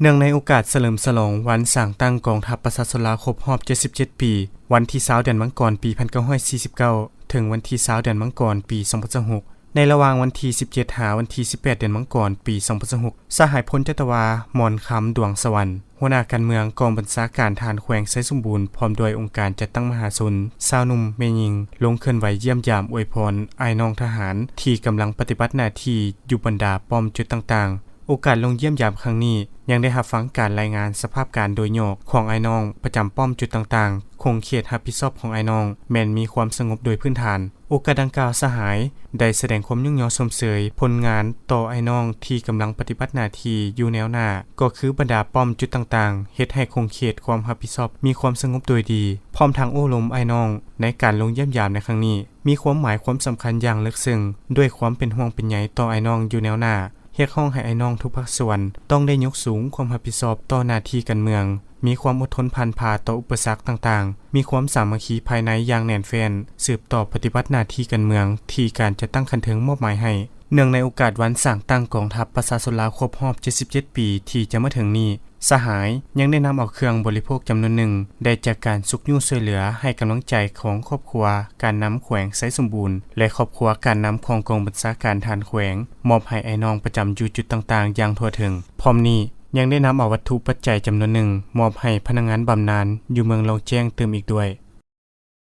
ເນື່ອງໃນໂອກາດສະເຫຼີມສະຫຼອງວັນສ້າງຕັ້ງກອງທັບປະຊາຊົນລາວຄົບຮອບເຈັດສິບເຈັດປີ, ວັນທີຊາວ ເດືອນມັງກອນ ປີພັນເກົ້າຮ້ອຍສີ່ສິບເກົ້າ ເຖິງວັນທີຊາວ ເດືອນມັງກອນ ປີສອງພັນຊາວຫົກ, ໃນລະຫວ່າງວັນທີສິບເຈັດ ຫາວັນທີສິບແປດ ເດືອນມັງກອນ ປີສອງພັນຊາວຫົກ, ສະຫາຍ ພົນຈັດຕະວາ ມອນຄຳ ດວງສະຫວັນ ຫົວໜ້າການເມືອງກອງບັນຊາການທະຫານແຂວງໄຊສົມບູນ ພ້ອມດ້ວຍອົງການຈັດຕັ້ງມະຫາຊົນ, ຊາວໜຸ່ມ, ແມ່ຍິງ ລົງເຄື່ອນໄຫວຢ້ຽມຢາມອວຍພອນອ້າຍນ້ອງທະຫານທີ່ກຳລັງປະຕິບັດໜ້າທີ່ຢູ່ບັນດາປ້ອມຈຸດຕ່າງໆ. ໂອກາດລົງຢ້ຽມຢາມຄັ້ງນີ້ ຍັງໄດ້ຮັບຟັງການລາຍງານສະພາບການໂດຍຫຍໍ້ຂອງອ້າຍນ້ອງປະຈຳປ້ອມຈຸດຕ່າງໆ. ຂົງເຂດຮັບຜິດຊອບຂອງອ້າຍນ້ອງແມ່ນມີຄວາມສະຫງົບໂດຍພື້ນຖານ. ໂອກາດດັ່ງກ່າວ, ສະຫາຍໄດ້ສະແດງຄວາມຍົກຍ້ອງຊົມເຊີຍຜົນງານຕໍ່ອ້າຍນ້ອງທີ່ກຳລັງປະຕິບັດໜ້າທີ່ຢູ່ແນວໜ້າ, ກໍຄືບັນດາປ້ອມຈຸດຕ່າງໆ ເຮັດໃຫ້ຂົງເຂດຄວາມຮັບຜິດຊອບມີຄວາມສະຫງົບໂດຍດີ, ພ້ອມທັງໂອ້ລົມອ້າຍນ້ອງໃນການລົງຢ້ຽມຢາມໃນຄັ້ງນີ້ ມີຄວາມໝາຍຄວາມສຳຄັນຢ່າງເລິກເຊິ່ງ, ດ້ວຍຄວາມເປັນຫ່ວງເປັນໃຍຕໍ່ອ້າຍນ້ອງຢູ່ແນວໜ້າ, ຮຽກຮ້ອງໃຫ້ອ້າຍນ້ອງທຸກພາກສ່ວນຕ້ອງໄດ້ຍົກສູງຄວາມຮັບຜິດຊອບຕໍ່ໜ້າທີ່ການເມືອງ, ມີຄວາມອົດທົນຜ່ານຜ່າຕໍ່ອຸປະສັກຕ່າງໆ, ມີຄວາມສາມັກຄີພາຍໃນຢ່າງແໜ້ນແຟ້ນ, ສືບຕໍ່ປະຕິບັດໜ້າທີ່ການເມືອງທີ່ການຈັດຕັ້ງຂັ້ນເທິງມອບໝາຍໃຫ້. ເນື່ອງໃນໂອກາດວັນສ້າງຕັ້ງກອງທັບປະຊາຊົນລາວຄົບຮອບເຈັດສິບເຈັດປີທີ່ຈະມາເຖິງນີ້, ສະຫາຍຍັງໄດ້ນຳເອົາເຄື່ອງບໍລິໂພກຈຳນວນໜຶ່ງ ໄດ້ຈາກການຊຸກຍູ້ຊ່ວຍເຫຼືອໃຫ້ກຳລັງໃຈຂອງຄອບຄົວການນຳແຂວງໄຊສົມບູນ ແລະ ຄອບຄົວການນຳຂອງກອງບັນຊາການທະຫານແຂວງ ມອບໃຫ້ອ້າຍນ້ອງປະຈຳຢູ່ຈຸດຕ່າງໆຢ່າງທົ່ວເຖິງ. ພ້ອມນີ້ຍັງໄດ້ນຳເອົາວັດຖຸປັດໄຈຈຳນວນໜຶ່ງ ມອບໃຫ້ພະນັກງານບຳນານຢູ່ເມືອງລ້ອງແຈ້ງຕື່ມອີກດ້ວຍ.